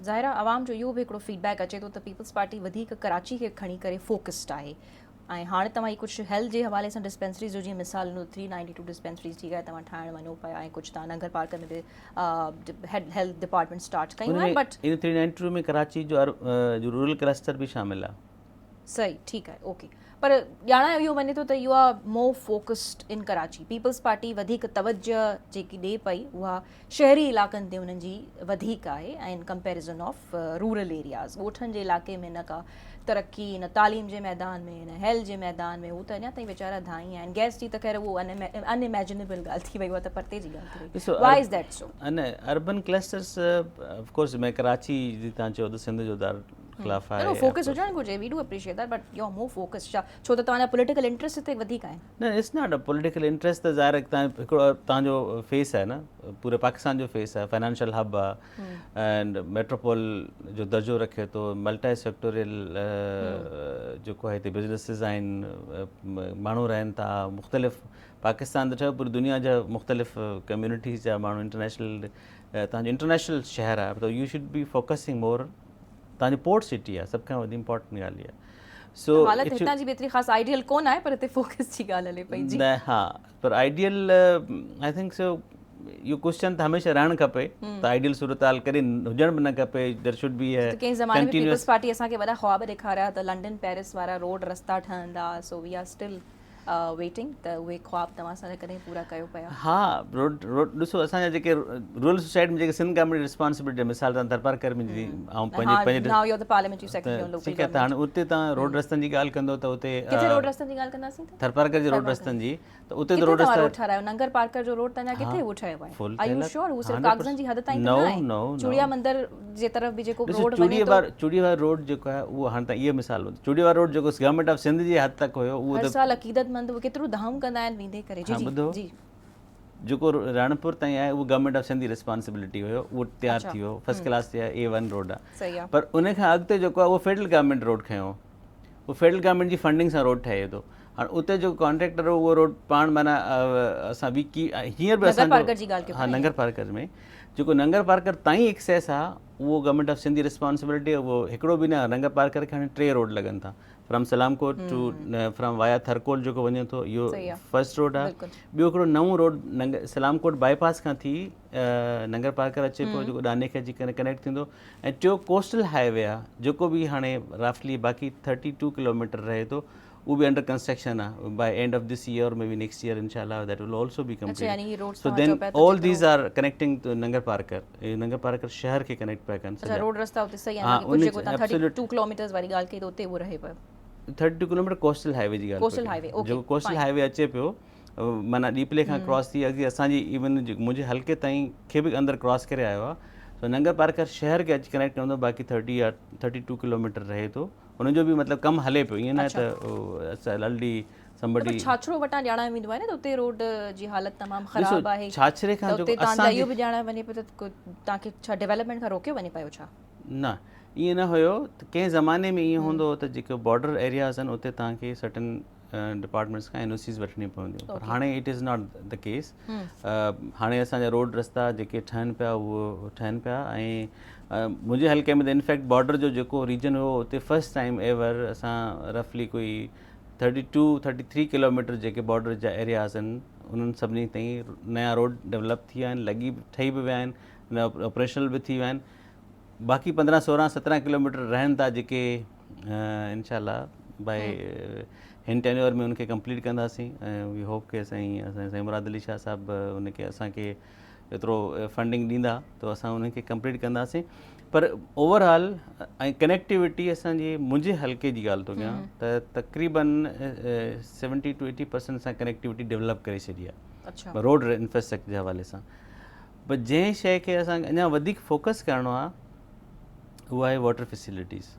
ظاهر آهي عوام جو اهو به هڪڙو فيڊ بيڪ اچي ٿو ته پيپلز پارٽي وڌيڪ ڪراچي کي کڻي ڪري فوڪسڊ آهي ۽ هاڻي توهان هي ڪجهه هيلٿ جي حوالي سان ڊسپينسريز جو جيئن مثال ڏنو 392 ڊسپينسريز ٺيڪ آهي توهان ٺاهڻ وڃو پيا ۽ ڪجهه توهان ننگر پارڪر ۾ به هيلٿ ڊپارٽمينٽ اسٽارٽ ڪيون آهن بٽ ان 392 ۾ ڪراچي جو رورل ڪلسٽر به شامل آهي. صحيح ٺيڪ آهي اوڪي پر ڄاڻايو اهو وڃي ٿو ته you are more focused in Karachi Peoples Party وڌيڪ توجه جيڪي ڏي پئي اها شهري علائقن تي انهن جي وڌيڪ آهي ۽ in comparison of rural areas ڳوٺن جي علائقي ۾ نه ڪا ترقي نه تعليم جي ميدان ۾ نه هيلٿ جي ميدان ۾ هو ته اڃا تائين ويچارا ڌائين آهن گئس جي ته خير اهو ان اميجنيبل ڳالهه ٿي وئي اها ته پرتي جي ڳالهه ٿي وئي why is that so? In urban clusters of course ۾ Karachi جي تان چيو ته سنڌ جو دار خلاف آهي نه فوڪس هجڻ گهرجي we do appreciate that but you are more focus ڇو ته توهان جا پوليٽيڪل انٽريسٽ هتي وڌيڪ آهن. نه it's not a political interest ته ظاهر آهي توهان هڪڙو توهان جو فيس آهي نه پوري پاڪستان جو فيس آهي فنانشل هب آهي اينڊ ميٽروپول جو درجو رکي ٿو ملٽي سيڪٽوريل جيڪو آهي هتي بزنسز آهن ماڻهو رهن ٿا مختلف پاڪستان ته ٺهيو پوري دنيا جا مختلف ڪميونٽيز جا ماڻهو انٽرنيشنل توهان جو انٽرنيشنل شهر آهي ته you should be focusing more توهان جي پورٽ سٽي آهي سڀ کان وڏي امپورٽنٽ ڳالهه اها سو حالت هتان جي به ايتري خاص آئيڊيل ڪون آهي پر هتي فوڪس جي ڳالهه هلي پئي جي نه ها پر آئيڊيل I think سو اهو ڪويشچن ته هميشه رهڻ کپي ته آئيڊيل صورتحال ڪڏهن هجڻ به نه کپي there should be ته ڪنهن زماني ۾ پيپلز پارٽي اسان کي وڏا خواب ڏيکاريا ته لنڊن پيرس وارا روڊ رستا ٺهندا سو وي آر اسٽل ويٽنگ ته اهي خواب توهان اسان جا ڪڏهن پورا ڪيو پيا. ها روڊ روڊ ڏسو اسان جا جيڪي رورل سوسائٽي ۾ جيڪي سنڌ گورنمينٽ جي ريسپانسبلٽي مثال تان ٿرپارڪر ۾ جي آئون پنهنجي پنهنجي now you are the parliamentary secretary on local ٺيڪ آهي ته هاڻي اتي تان روڊ رستن جي ڳالهه ڪندو ته اتي ڪٿي روڊ رستن جي ڳالهه ڪنداسين ته ٿرپارڪر جي روڊ رستن جي ته اتي ته روڊ رستا روڊ ٺهرايو ننگر پارڪر جو روڊ ته اڃا ڪٿي اهو ٺهيو آهي آر you sure هو صرف ڪاغذن جي حد تائين ته نه آهي چوڙيا مندر جي طرف به جيڪو روڊ وڃي ٿو. چوڙي وارو روڊ جيڪو آهي اهو هاڻي تان اهو مثال ٻڌو چوڙي وارو روڊ جيڪو گورنمينٽ آف سنڌ جي حد تڪ هيو اهو ته هر سال عقيدتمند اهو ڪيترو دانهون ڪندا آهن ويندي ڪري جي جي جي جيڪو راڻپور تائين آهي اهو گورنمينٽ آف سنڌ جي ريسپانسبلٽي هيو اهو تيار ٿي ويو فرسٽ ڪلاس تي اي ون روڊ آهي پر ان کان اڳتي جيڪو آهي اهو فيڊرل گورنمينٽ روڊ کنيو اهو فيڊرل گورنمينٽ جي فنڊنگ سان روڊ ٺهي ٿو هاڻ اتي جيڪو ڪانٽريڪٽر هو اهو روڊ پاڻ معنيٰ اسان وي ڪي هينئر به اسان جو ها ننگر پارڪر ۾ جيڪو ننگر پارڪر تائين ايڪسيس آ اهو گورنمينٽ آف سنڌ جي ريسپانسبلٽي اهو هڪڙو به نه ننگر پارڪر کي هاڻي ٽي روڊ لڳن ٿا from Salam Kot to from via Thar Coal جيڪو وڃي ٿو اهو فرسٽ روڊ آ ٻيو هڪڙو نئون روڊ ننگر سلام ڪوٽ باء پاس کان ٿي ننگر پارڪر اچي پيو جيڪو ڏاني کي اچي ڪنيڪٽ ٿيندو ۽ ٽيو ڪوسٽل هاء وي آ جيڪو به هاڻي رفلي باقي 32 ڪلوميٽر رهي ٿو اهو به انڊر ڪنسٽرڪشن آ by end of this year maybe next year انشاء الله that will also be complete so then all these are connecting to Nagar Parkar اهي ننگر پارڪر شهر کي ڪنيڪٽ پيا ڪن اچها روڊ رستا اتي صحيح آهن باقي ڪجهه جيڪو تان 32 ڪلوميٽرز واري ڳالهه ڪئي ته اتي اهو رهي پيو 32 ڪلوميٽر ڪوسٽل هاء وي جي ڳالهه ڪوسٽل هاء وي اوڪي جيڪو ڪوسٽل هاء وي اچي پيو معنيٰ ڏيپلي کان ڪراس ٿي اڳتي اسان جي ايون منهنجي حلقي تائين کي به اندر ڪراس ڪري آيو آهي سو ننگر پارڪر شهر کي اچي ڪنيڪٽ ڪندو باقي 30 يا 32 ڪلوميٽر رهي ٿو ان جو به مطلب ڪم هلي پيو ائين نه آهي ته الڊي سمبڊي ڇاڇرو وٽان ڄاڻايو ويندو آهي نه ته اتي روڊ جي حالت تمام خراب آهي ڇاڇري کان جيڪو اسان اهو به ڄاڻايو وڃي پيو ته توهان کي ڇا ڊيولپمينٽ کان روڪيو وڃي پيو ڇا؟ نه ائين نه هيو ته ڪنهن زماني ۾ ائين هوندو هو ته جيڪي بارڊر ايرياز آهن اتي توهان کي سرٽن ڊپارٽمينٽس کان اين او سيز وٺڻيون پونديون پر هاڻي it is not the case هاڻي اسان جا روڊ رستا جيڪي ٺهن پيا اهو ٺهن پيا ۽ منهنجي حلقي ۾ ته انفيڪٽ بارڊر جو جيڪو ريجن هو اتي فرسٽ ٽائيم ايور اسان رفلي ڪوئي 32 33 ڪلوميٽر جيڪي بارڊر جا ايرياز آهن انهن سڀني تائين نيا روڊ ڊيولپ ٿي ويا آهن لڳي ٺهي به ويا آهن آپريشنل به ٿي ويا آهن باقي 15 16 17 ڪلوميٽر رهن ٿا جيڪي انشاء الله بائي هن ٽينيور ۾ ان کي ڪمپليٽ ڪنداسين ۽ وي هوپ ڪي سائين اسان سائين مراد علي شاهه صاحب ان کي اسان کي ايترو فنڊنگ ڏيندا ته اسان ان کي ڪمپليٽ ڪنداسين پر اوور آل ۽ ڪنيڪٽيوٽي اسان جي منهنجي حلقي جي ڳالهه ٿو ڪيان ته تقريبن 70 ٽو 80 پرسنٽ اسان ڪنيڪٽيوٽي ڊيولپ ڪري ڇڏي آهي روڊ انفراسٽرڪچر جي حوالي سان پر جنهن شيء کي اسان اڃا وڌيڪ فوڪس ڪرڻو آهي اهو آهي واٽر فيسلٽيز.